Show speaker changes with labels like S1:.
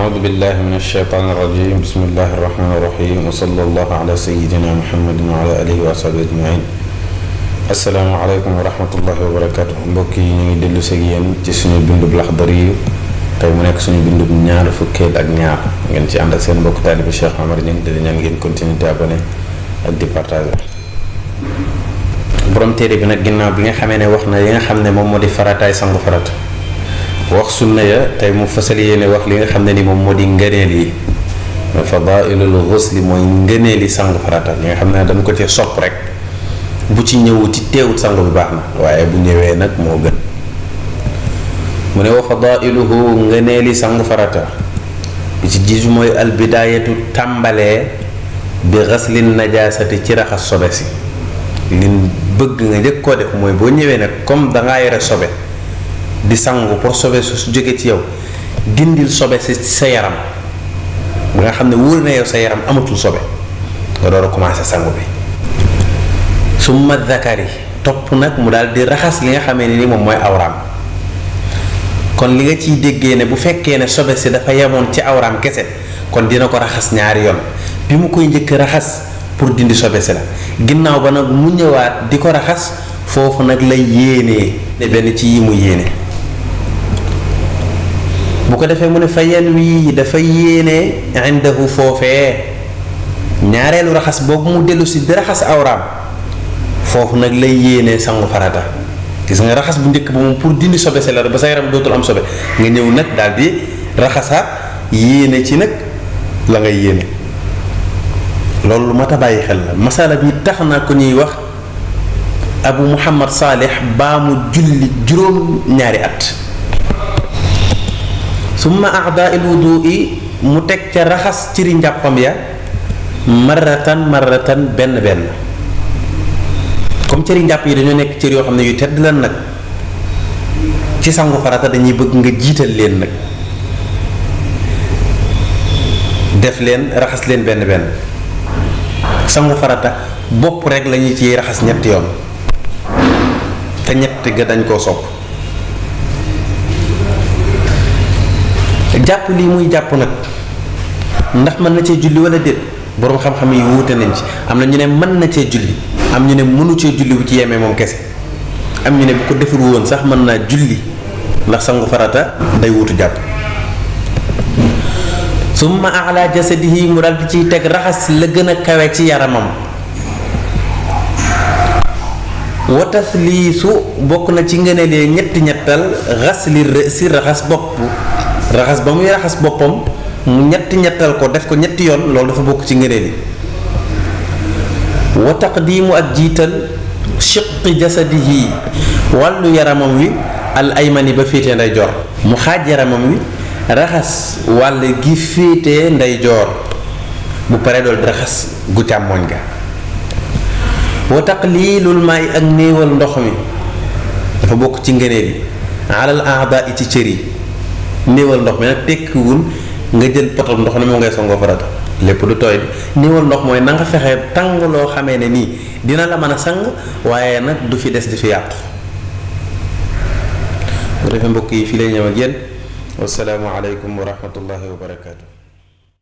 S1: أعوذ بالله من الشيطان الرجيم بسم الله الرحمن الرحيم وصلى الله على سيدنا محمد وعلى آله وصحبه أجمعين. السلام عليكم ورحمة الله وبركاته. mbokk yi ñu ngi dellu si yéen ci suñu bindub Laxdari tey mu nekk suñu bindub ñaar fukkeel ak ñaar ngeen ci ànd ak seen mbokk taalibe Cheikh Omar Niang di ñaan ngeen continuer di abonné ak di partager. borom téere bi nag ginnaaw bi nga xamee ne wax na yi nga xam ne moom moo di farataay sangu farata wax sunna ya tey mu fasal yéene wax li nga xam ne ni moom moo di ngëneel yi fadailul ghusli mooy ngëneel yi sangu farata li nga xam ne dañ ko ci sopp rek bu ci ñëwuti teewut sangu bi baax na waaye bu ñëwee nag moo gën mu ne wa fadailuhu ngëneel yi sangu farata bi ci jiitu mooy al bidaayatu tàmbalee bi ghaslin najaasati ci raxas sobe si liñ bëgg nga njëkk koo def mooy boo ñëwee nag comme dangaa yore sobe di sangu pour sobe su jóge ci yow dindil sobe si sa yaram ba nga xam ne wóor na yow sa yaram amatul sobe nga door a commencé sangu bi summa zakari topp nag mu daal di raxas li nga xamee ni moom mooy awraam kon li nga ciy déggee ne bu fekkee ne sobe si dafa yemoon ci awraam kese kon dina ko raxas ñaari yoon bi mu koy njëkk raxas pour dindi sobe si la ginnaaw ba nag mu ñëwaat di ko raxas foofu nag lay yéenee ne benn ci yi mu yéene bu ko defee mu ne fa yan wii dafa yéene indahu foofee ñaareelu raxas boobu mu dellu si di raxas awraam foofu nag lay yéene sangu farata gis nga raxas bu njëkk ba moom pour dindi sobe si la ba sa yaram dootul am sobe nga ñëw nag daal di raxasaat yéene ci nag la ngay yéene loolu lu mat a bàyyi xel la masala bi tax na ko ñuy wax Abu Muhammad Salih baa mu julli juróom ñaari at summa a'da'il wudu'i mu teg ca raxas ciri njàppam ya marratan benn comme cëri njàpp yi dañoo nekk cër yoo xam ne yu tedd lan nag ci sangu farata dañuy bëgg nga jiital leen nag def leen raxas leen benn sangu farata bopp rek lañu ciy raxas ñetti yoon te ñett ga dañ koo sopp jàpp lii muy jàpp nag ndax mën na cee julli wala déet boroom xam-xam yi wuute nañ ci am na ñu ne mën na cee julli am ñu ne mënu cee julli bu ci yemee moom kese am ñu ne bu ko deful woon sax mën naa julli ndax sangu farata day wutu jàpp summa ala jasadihi mu dal di ciy teg raxas la gën a kawe ci yaramam wa tasliisu bokk na ci ngëneelee ñettal xasli si raxas bopp raxas ba muy raxas boppam mu ñettal ko def ko ñetti yoon loolu dafa bokk ci ngëneel yi wa taqdiimu ak jiital shiqqi jasadihi wàllu yaramam wi al aymani ba féetee ndeyjoor mu xaaj yaramam wi raxas wàll gi féetee ndeyjoor bu pare dool di raxas gu càmmoñ ga wa taqliilul maay ak néewal ndox mi dafa bokk ci ngëneel yi alal a'daa ci cër yi néewal ndox mi nag tekkiwul nga jël potam ndox ne moom ngay songoo farata lépp du tooy di néewal ndox mooy na nga fexe tàng loo xamee ne nii dina la mën a sang waaye nag du fi des di fi yàqu bu defee mbokk yi fii lay ñëw ak yéen wassalaamu aleykum wa rahmatullahi wa barakaatu.